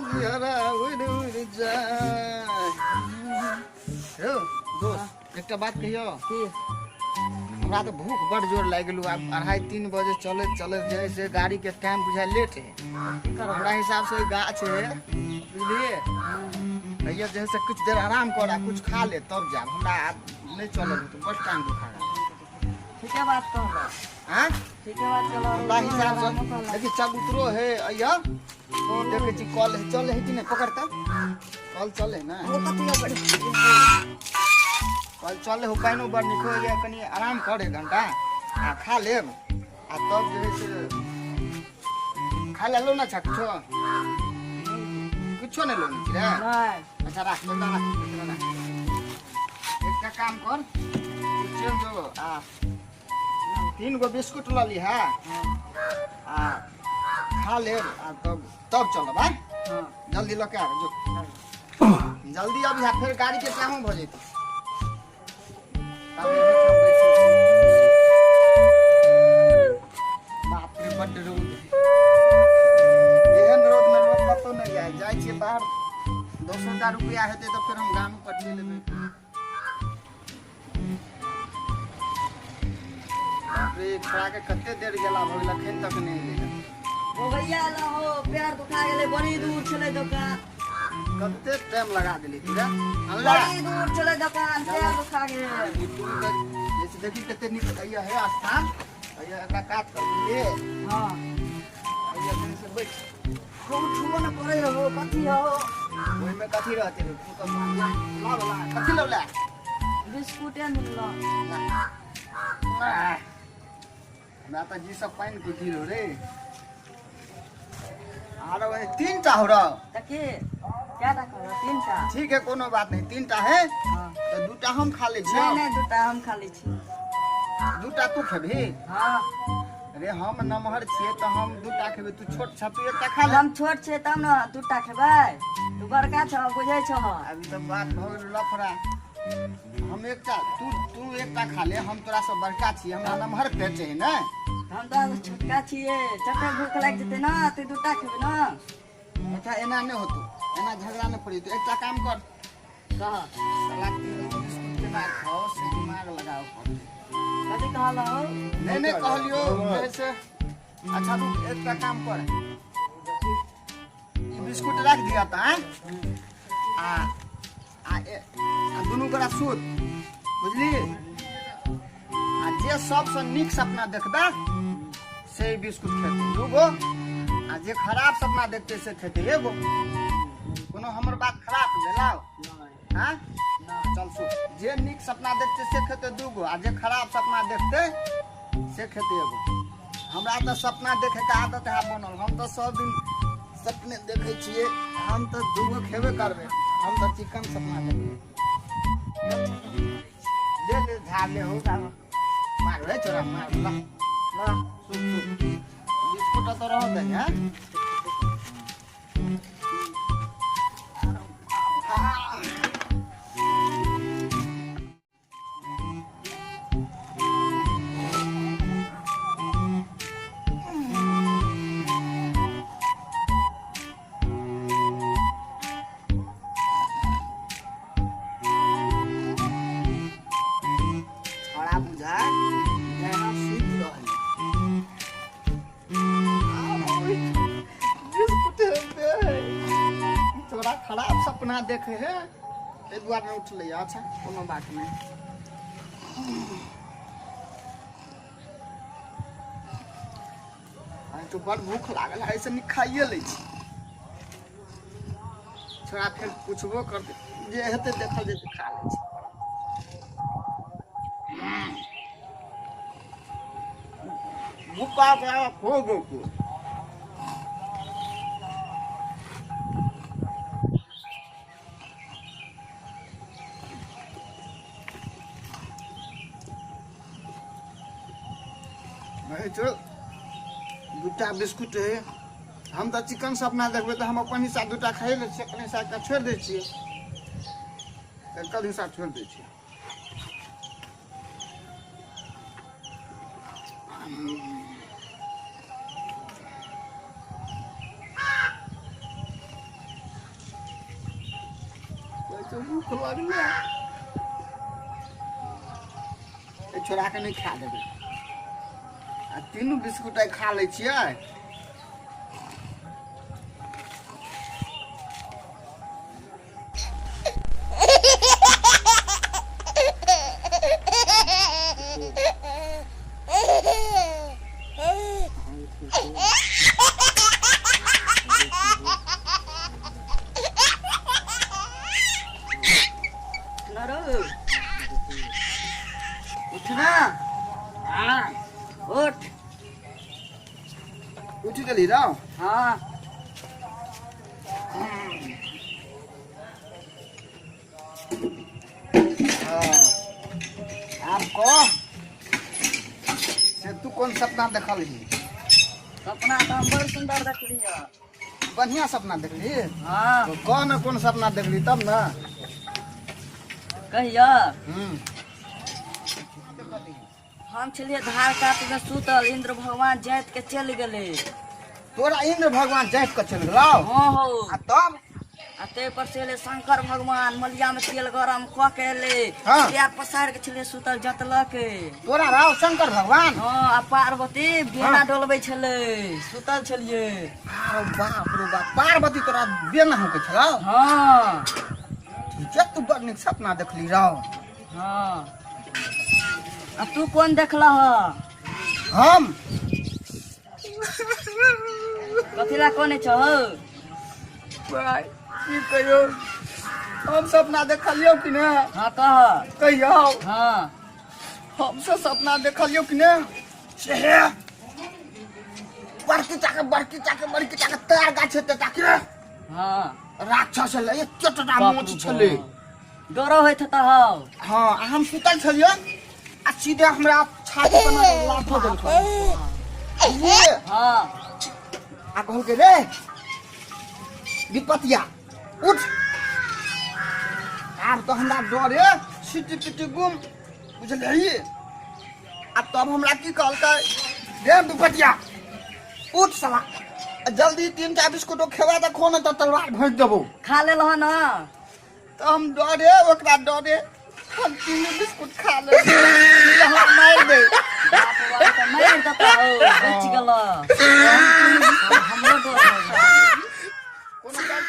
जिहरा उड़ उड़ जाए। यौ दोस्त एकटा बात कहियो की? हमरा तो भूख बड़ जोर लागि गेलू। आब 2:30-3 बजे चलैत चलैत जे से गाड़ी के टाइम बुझाय लेट है। हमरा हिसाब से गाछ है बुझलिए, भैया जे से कुछ देर आराम कर आ कुछ खा ले तब जाब। हमरा आब नहीं चलल तो बड़ टाइम दुखा रहा। ठीके बात कहलो। हाँ ठीके बात कहलो। हमरा हिसाब से देखी चबूतरो है अइया देखे छी कल है चले है कि नहीं पकड़ता कल चले ना कल चले हो पानिओ बड़ नीक हो गया। कनी आराम कर एक घंटा आ खा लेब आ तब जे है से खा ले लो ना छा कुछो कुछो नहीं लो रे। अच्छा राख राख राख एकटा काम कर चल जो आ 3 गो बिस्कुट ल ली है आ खा लेब आ तब तब चलब। हाँ जल्दी लऽ के आब जो जल्दी अभी फिर गाड़ी के टाइमो भऽ जेतै। बाप रे बड्ड रौद है। एहन रौद में लोग कतौ नहीं जाए जाइ छियै बाहर 200 रुपया हेतै तऽ फेर हम गाम पर चलि एबै। बाप रे छोड़ा के कते देर गेला भऽ गेल अखन तक नहि एलै। ओ भैया ला हो पैर दुखा गेलै बड़ी दूर छलै दोकान। कते टाइम लगा देली तू रे? बड़ी दूर छलै दोकान पैर दुखा गेल। जैसे देखी कते नीक अइया है स्थान अइया एकरा काट कर बुझलिए। हां अइया कनी से बैठ उठबो न करै हो कथी हो ओहिमे कथी रहतै रे? तू तऽ ला ला कथी लौला बिस्कुटे मिललो। हमरा तऽ जी सब पानि के गिरो रे। आरो 3 टा हो रहा त के क्या करो 3 टा? ठीक है कोनो बात नहीं 3 टा है। हां तो 2 टा हम खा ले छी। नहीं नहीं 2 टा हम खा ले छी। 2 टा तू खेबही? हां अरे हम नमहर छियै त हम 2 टा खेबै तू छोट छ तू 1 टा खा ले। हम छोट छियै तब न 2 टा खेबै तू बड़का छ बुझै छ। अभी त बात भ गेल लफड़ा। हम 1 टा तू तू 1 टा खा ले हम तोरा से बड़का छी हमरा नमहर पेट है ने। हम तो छोटका छियै जते भूख लागि जेतै न तू 2 टा खेबै न। अच्छा एना नहीं होतो एना झगड़ा नहीं पड़ी। तो एकटा काम कर कह साला 3 गो बिस्कुट केना खाओ से दिमाग लगाओ पड़तै। कथी कहलहो? नहीं नहीं कहलियो जैसे। अच्छा तू एकटा काम कर ई बिस्कुट रख दिया त हैं आ आ दुनू गोरा सुत बुझली आ जे सबसे नीक सपना देखबे से बिस्कुट खेतै 2 गो आ जे खराब सपना देखते से खेतै 1 गो। कोनो हमर बात खराब भेलौ? हाँ चल सुन जे नीक सपना देखते से खेतै 2 गो आ जे खराब सपना देखते से खेतै 1 गो। हमरा तऽ सपना देखे के आदत है बनल। हम तऽ सब दिन सपने देखै छियै। हम तऽ 2 गो खेबे करबै। हम तऽ चिकन सपना देखबै। ले ले झाड़ ले हो मार रे छोरा मार ला ला सुन सुन बिस्कुट तो रह दे। हैं छोड़ा बुझा सुति रहल थोड़ा खराब सपना देखे है ताहि दुआरे नहीं उठलै। अच्छा कोनो बात नहीं। आइ तो बड़ भूख लागल है ऐसे नीक खाइए लै छी। छोड़ा फेर पूछबो करतै जे हेतै देखल जेतै खा लै छी। भूखा हो गो 2 टा बिस्कुट है। हम तऽ चिकन सपना देखबै तऽ हम अपन हिस्सा 2 टा खाइ लै छियै अपन हिस्सा 1 टा छोड़ि दै छियै एकल हिस्सा छोड़ि दै छियै। से भूख लगलै। ए छोड़ा के नहि खा देबै आ तीनू बिस्कुट आइ खा लै छियै। ना रौ, उठ ना, उठ। उठि गेली रौ? हाँ। हाँ। आब कह से तू कोन सपना देखलही? सपना तऽ हम बड़ सुन्दर देखली हँ। बढ़िया सपना देखली? हाँ। तो कह ने कोन सपना देखली तब ने। कहिया? हम्म। हम छलियै धार कात में सुतल, इंद्र भगवान जाइत के चलि गेलै। तोरा इंद्र भगवान जाइत के चलि गेलौ? हाँ हौ। आ तब? आ ताहि पर से एलै शंकर भगवान, मलिया में तेल गरम कऽ के एलै। हाँ। पैर पसारि के छलियै सुतल, जतलकै। तोरा राव शंकर भगवान? हाँ, आ पार्वती बेना हाँ। डोलबै छलै, सुतल छलियै। आरो बाप रो बाप, पार्वती तोरा बेना होके छलौ? हाँ। ठीक छै, तू बड़ नीक सपना देखली रौ। हाँ, आ तू कोन देखलह? हम कथी ला कोने छौ? भाई, की कहियो, हम सपना देखलियौ कि ने। हाँ, कह। कहियौ? हाँ। हम से सपना देखलियौ कि ने से हे बड़की टाके बड़की टाके बड़की टाके तार गाछ हेतै ताके। हाँ। राक्षस छलै, एतेटा बाप मोछ रे छलै। बाप। डरो होइत हेतौ हौ? हाँ, आ हम सुतल छलियै आ सीधे हमरा छाती पर लाथो देलकै, बुझलियै? हाँ। आ कहलकै, रे विपतिया, उठ। आब तऽ हमरा डरे सिटी पिटी गुम, बुझलियै? आ तब हमरा की कहलकै, रे विपतिया, उठ साला, आ जल्दी तीन टा बिस्कुटो खेबा तऽ खो, ने तऽ तलवार भोंकि देबौ। खा लेलह न? तऽ हम डरे, ओकरा डरे हम तीनू बिस्कुट खा लेलियै, हमरा मारि दे। बाप रे बाप, तऽ मारि देतौ हौ। बचि गेलह, हमरो डर होइए। कोनो डर